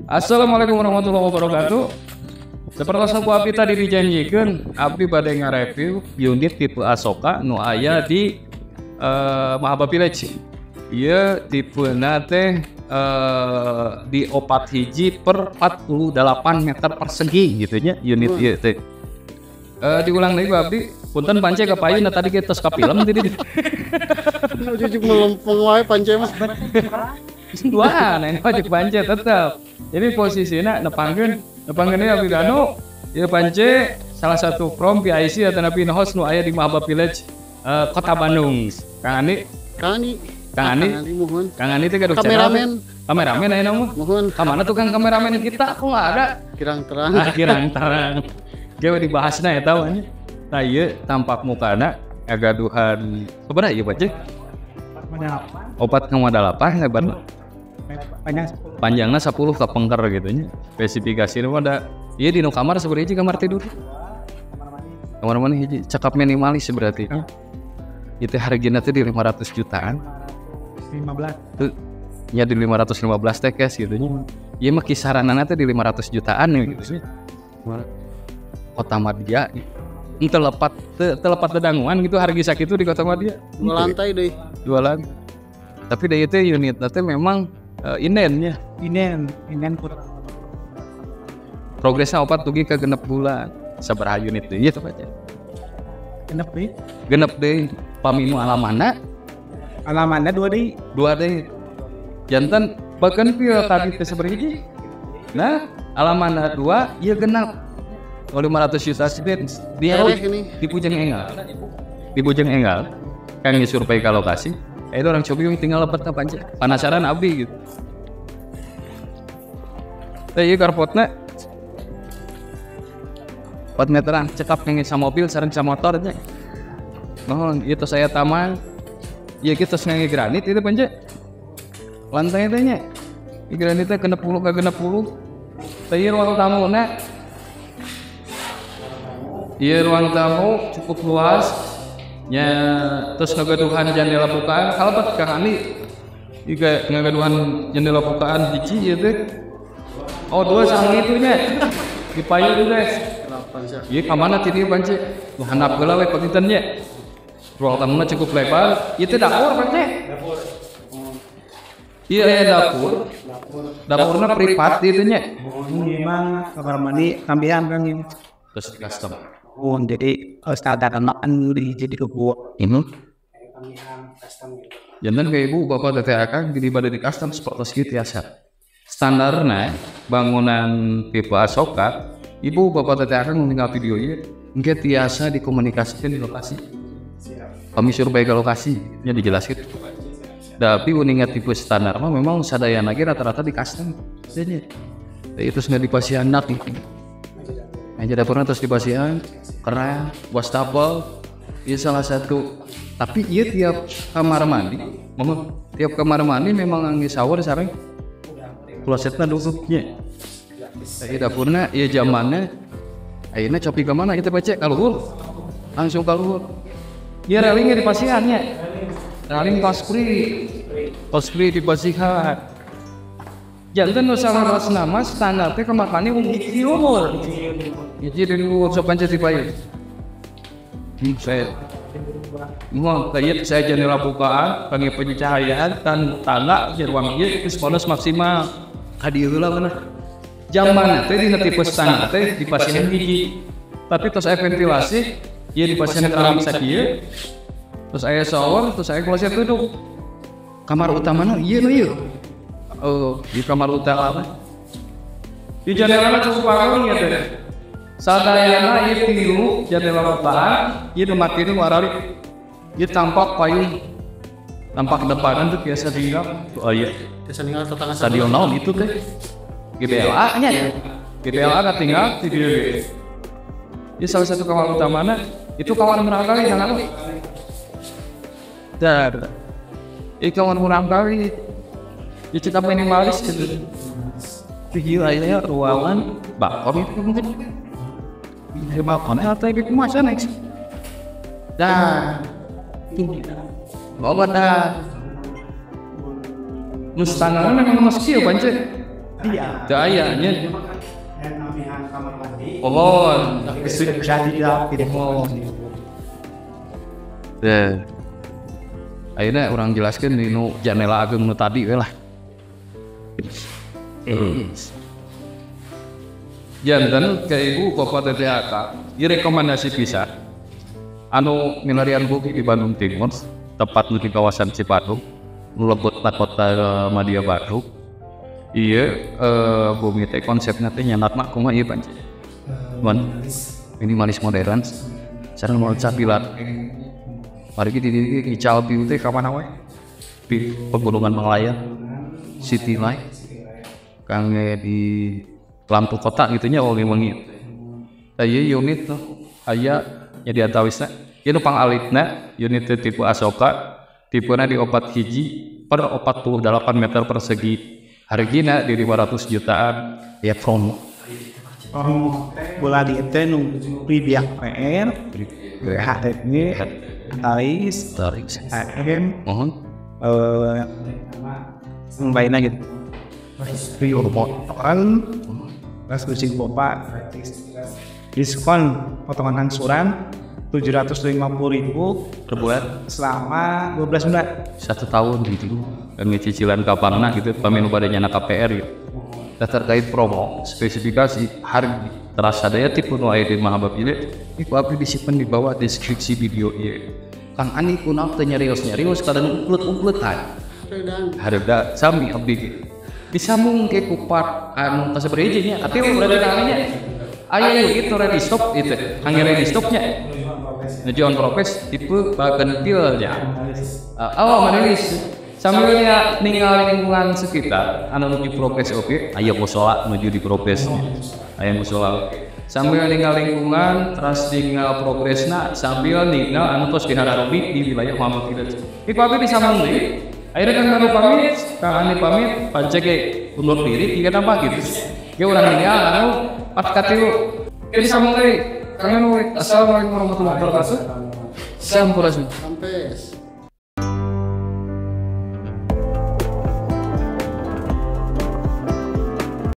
Assalamualaikum warahmatullahi wabarakatuh. Seperti ku abdi tadi dijanjikan, abdi bade ngareview unit tipe Asoka nu aya di Mahabbah Village. Ieu tipena teh di 4,1 per 48 meter persegi gitu nya unit ieu teh. Diulang lagi ku abdi, punten pance ka payun tadi kita tos ka film tadi. Jujuk melempeng wae pance mah. Dua, nah ini wajib pance tetep. Jadi posisinya nepangkeun nepangkeun ieu abdi Danu, ieu pance salah satu from PIC atau napi host nu aya di Mahabbah Village, Kota Bandung. Kang Andi, Kang Andi. Kang Andi, Kang Andi mohon. Kang Andi teh gaduh channel. Kameramen. Kameramen aya mah. Mohon. Kamana tukang kameramen kita kok nggak ada? Kirang terang. Ah, kirang terang. Ge dibahasna eta mah nya. Nah, ieu tampak mukana agaduhan sabaraha ieu Pak? 4,8 lebar. Panjang. Panjangnya 10 kapengker gitu nya. Spesifikasi mah ada ieu di nu kamar sabaraha hiji kamar tidur? Kamar mandi hiji, cekap minimalis berarti. Itu harganya teh di 500 jutaan. 15. Tuh nya di 515 teh cash gitu nya. Ieu mah kisaranana teh di 500 jutaan ya gitu sih. Kota Madya teu lepat teu lepat dedanguan gitu harga sakitu di Kota Madya. Dua lantai deh. Dua lantai. Tapi dari itu unit teh memang indennya Inden, inden kurang. Progresnya 4 dugi ke 6 bulan. Sabaraha unit deui ieu teh, Pak? Genep deh. Genep deui. Pami nu alamana? Alamannya dua deh. Dua deui. Janten bahkan pil tadi teh sabaraha hiji? Nah, alamana dua, ieu genep. Oh, 500 juta sih di Eleh ini. Di Bujang Enggal. Di Bujang Enggal. Kan survei ke lokasi. Eh, itu orang cobi tinggal lepet apa aja. Penasaran abdi gitu. Teh ieu carportna 4 meteran, cekap ngenge sama mobil sareng sama motor nya. Mohon, ieu tos aya taman. Ieu kieu tos ngenge granit itu pance. Lantai teh nya. Ieu granit teh 60 ka 60. Teh ieu ruang tamuna. Ieu ruang tamu cukup luas. Nya terus ngagaduhan jendela bukaan, kalebet Kang Andi. Ieu ngagaduhan jendela bukaan hiji ieu teh. Oh, dua sang itu nya. Di payun teh. Ieu ka mana ti dieu pance? Nu handap heula we panginten nya. Ruang tamuna cukup lebar. Ieu teh dapur pance. Iya, aya dapur. Dapurna privat itu nya. Ini memang kamar mandi tambahan kan ini. Terus di custom. Oh, jadi standar makan di jadi ke gua. Ini. Janten kayak ibu bapak teteh akang jadi pada di custom seperti gitu biasa. Standarnya bangunan tipe Asoka, ibu bapak teteh akang meninggal video ini, engke tiasa dikomunikasikan di lokasi. Kami survei ke lokasi, nya dijelaskan. Tapi uninga tipe standar mah memang sadayana lagi rata-rata di custom. Jadi itu sudah dipasihan nih. Meja dapurnya terus dipasihan, keren, wastafel, ini salah satu. Tapi iya tiap kamar mandi, memang tiap kamar mandi memang ngangge shower sareng klosetna duduknya. Iya dapurnya, iya zamannya. Ayeuna copi ke mana kita baca ka luhur. Langsung ka luhur. Iya railingnya di pasihannya. Railing cospri. Cospri di pasihan. Janten nu salah nama standar teh kamar mandi hiji luhur. Hiji di luhur sok pancet di payun. Saya mau kayak saya jendela bukaan, panggil pencahayaan dan tangga di ruang ieu geus bonus maksimal. Ka dieu heula mana? Zaman teh dina tipe standar teh di pasihan hiji. Tapi tos aya ventilasi, ieu di pasihan keramik sakieu. Terus aya shower, terus aya kloset duduk. Kamar utamana ieu nu ieu. Oh, di kamar utama. Di jendela cukup agung ya teh. Sadayana ieu tilu jendela bukaan, ieu nu mati nu warari. Ieu tampak payung. Tampak depanan tuh biasa tinggal. Oh iya. Biasa tinggal tetangga. Stadion naon itu teh? GBLA nya. GBLA ka tinggal di dieu ge. Ieu salah satu kamar utamana itu kamar murangkali jangan. Dar. Ieu kamar murangkali. Ya cita minimalis gitu. Gila ya ruangan balkon itu mungkin. Ini balkon atau ibu masa next. Dah. Bawa dah. Nu standarnya memang masih kieu pance. Iya. Teu aya nya. Namihan kamar mandi. Oh, tidak. Deh. Ayeuna urang jelaskeun di nu janela ageung nu tadi we lah. Janten ke ibu bapak TTAK, ieu rekomendasi pisan. Anu milarian bumi di Bandung Timur, tepat di kawasan Cipadung, nu lebet kota Madya Baru. Ieu bumi teh konsepna teh nyanatna kumaha ieu panci? Minimalis modern. Sareng capilat. Mari kita di ical piu teh ka mana we? Di Pegunungan Manglayang, City Light. Kangge di lampu kota gitu nya wengi-wengi. Tah ieu unit tuh aya nya di antawisna. Ieu nu pangalitna unit tipe Asoka, tipena di 4 hiji per 48 meter persegi. Hargina di 500 jutaan ya promo. Promo bola di teh nu biak PR, HTB, Taris, AM, mohon, lainnya gitu. Rio potongan, terus bapak, diskon potongan angsuran 750.000 per bulan selama 12 bulan. 1 tahun gitu. Dan ngecicilan kapanna gitu, paminu pada nyana KPR gitu. Nah, terkait promo, spesifikasi, harga, terasa daya tipe nu aya di Mahabab ieu, iku abdi disimpen di bawah deskripsi video ieu. Kang Ani kunaon teu nyarios-nyarios kadang upload-upload hareuda sami abdi ge. Disambung ke ku part anu kasabaraha hiji nya, tapi berarti Kang Ani nya aya gitu ready stop itu, kangge ready stopnya. Nuju on progress tipe bagentil nya. Oh, manulis. Sambilnya ninggal lingkungan sekitar, anu nuju progres oke, aya musola nuju di progres, aya musola oke. Sambil ninggal lingkungan, terus ninggal progresna, sambil ninggal anu tos dihararobi di wilayah Muhammad Village. Iku abdi disambung deui. Akhirnya Kang Anu pamit, Kang Ani pamit, panceg ge undur diri tiga tambah gitu. Ge urang ninggal anu 4 ka 3. Ge disambung deui. Kang Anu, assalamualaikum warahmatullahi wabarakatuh. Sampurasun. Sampes.